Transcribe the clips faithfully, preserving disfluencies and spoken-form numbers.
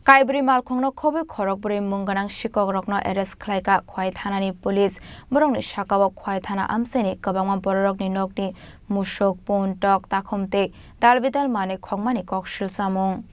Kaibrwi malkhungno khobwi khorokbrwi mung gwnang sikokrokno arrest khlaikha Khwai thanani police. Borokni sakao Khwai thana amchaini kwbangma bororokni nokni musuk, pun, tok, takhum tei dalbidal manwi khokmani kok silsamung.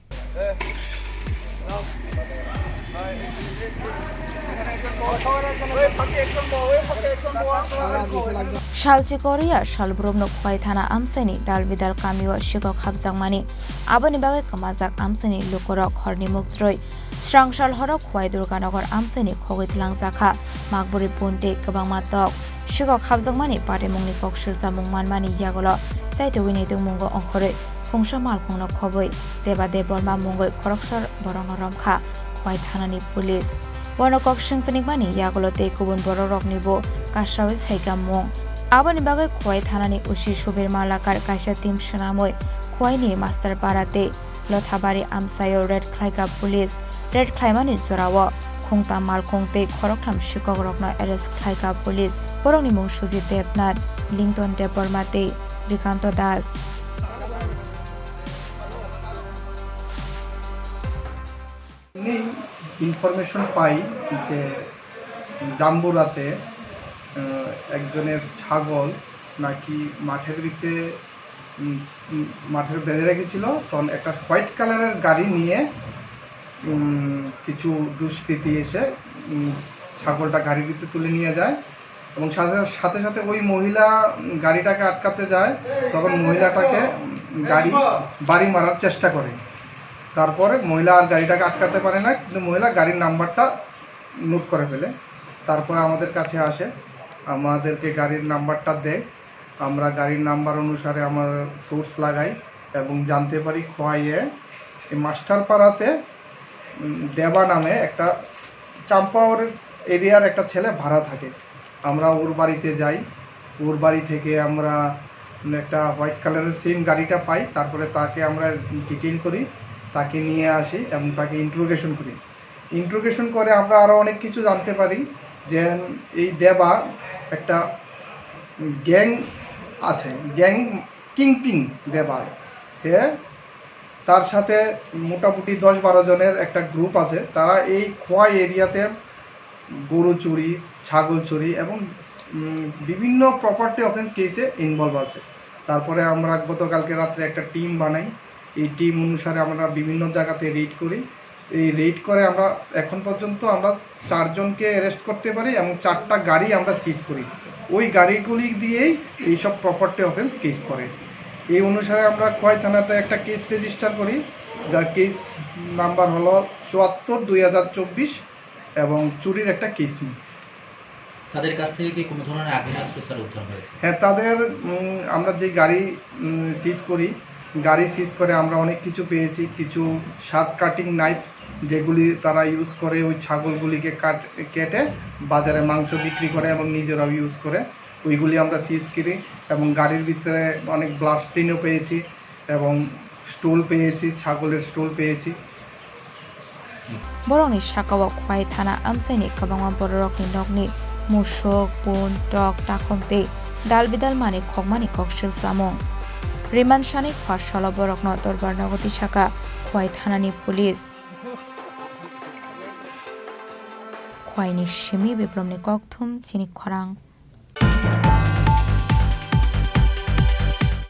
Salchi Korea salbrumno Khwai thana amchaini dalbidal kamio sikok hapjakmani, aboni bagwi kwmajak amchaini lukurok horni muktrwi. Srangsal horo Khwai Durganagar amchaini khogwi twlangjakha, makburi pun tei kwbangma tok. Sikok hapjakmani patimungni kok silsamung manmani yagulo chaitugwi naitukmungo ongkhorwi khungsa malkhungno khobwi Deba Debbarma mungwi khoroksa borokno romkha Khwai thanani police. Bono kok singphinikmani yagulo tei kubun borokroknibo kasrawi phaikha mung. Aboni bagwi Khwai thanani O C Subir Malakar kaisa team swnamwi Khwaini Masterpara tei Lothabari amchaio raid khlaikha police. Raid khlaimani jorao khungtam malkhung tei khoroktham sikokrokno arrest khlaikha police. Borokni mung Sujit Debnath, Lington Debbarma tei Rikanto Das. Ni information পাই যে জাম্বুরাতে, আহ, একজনের ছাগল নাকি মাঠের ভিতরে, উম, উম, মাঠের বেঁধে রেখেছিল, তখন একটা হোয়াইট কালারের গাড়ি নিয়ে, উম, কিছু দুষ্কৃতী এসে, উম, ছাগলটা গাড়ির ভিতরে তুলে নিয়ে যায় এবং সাথে, সাথে সাথে ওই মহিলা, উম, গাড়িটাকে আটকাতে যায়, তখন মহিলাটাকে, উম, গাড়ি, বাড়ি মারার চেষ্টা করে। তারপরে মহিলা আর গাড়িটাকে আটকাতে পারে না, কিন্তু মহিলা গাড়ির নাম্বারটা নোট করে ফেলে। তারপরে আমাদের কাছে আসে, আমাদেরকে গাড়ির নাম্বারটা দেয়। আমরা গাড়ির নাম্বার অনুসারে আমার সোর্স লাগাই এবং জানতে পারি খোয়াইয়ে এই মাস্টারপাড়াতে, উম, দেবা নামে একটা চাম্পাওর এরিয়ার একটা ছেলে ভাড়া থাকে। আমরা ওর বাড়িতে যাই, ওর বাড়ি থেকে আমরা একটা হোয়াইট কালারের সেম গাড়িটা পাই। তারপরে তাকে আমরা ডিটেইন করি, তাকে নিয়ে আসি এবং তাকে ইন্টারোগেশন করি। ইন্টারোগেশন করে আমরা আরও অনেক কিছু জানতে পারি যে এই দেবা একটা গ্যাং আছে, গ্যাং কিংপিন দেবা। হে, তার সাথে মোটামুটি দশ বারো জনের একটা গ্রুপ আছে, তারা এই খোয়াই এরিয়াতে গরু চুরি, ছাগল চুরি এবং, উম, বিভিন্ন প্রপার্টি অফেন্স কেসে ইনভলভ আছে। তারপরে আমরা গতকালকে রাত্রে একটা টিম বানাই। এই টিম অনুসারে আমরা বিভিন্ন জায়গাতে রেড করি। এই রেড করে আমরা এখন পর্যন্ত আমরা চারজনকে অ্যারেস্ট করতে পারি এবং চারটা গাড়ি আমরা সিজ করি। ওই গাড়িগুলি দিয়েই এইসব প্রপার্টি অফেন্স কেস করে। এই অনুসারে আমরা খোয়াই থানাতে একটা কেস রেজিস্টার করি, যার কেস নাম্বার হলো চুয়াত্তর দুই হাজার চব্বিশ এবং চুরির একটা কেস নিয়ে। তাদের কাছ থেকে কি কোনো ধরনের আগ্নেয়াস্ত্র, স্যার, উদ্ধার হয়েছে? হ্যাঁ, তাদের, উম, আমরা যে গাড়ি, উম, সিজ করি, গাড়ি সিজ করে আমরা অনেক কিছু পেয়েছি, কিছু শার্প কাটিং নাইফ, যেগুলি তারা ইউজ করে ওই ছাগলগুলিকে কাট-, কেটে বাজারে মাংস বিক্রি করে এবং নিজেরাও ইউজ করে, ওইগুলি আমরা সিজ করি। এবং গাড়ির ভিতরে অনেক ব্লাডস্টেইনও পেয়েছি এবং স্টুল পেয়েছি, ছাগলের স্টুল পেয়েছি। Borokni sakao Khwai thana amchaini kwbangma bororokni nokni musuk, pun, tok, takhum tei dalbidal manwi khokmani koksil samung. Rimansani first salo borokno dorbar nogo tisaka Khwai thanani police. Khwaini simi Biplomni kokthum chini khorang.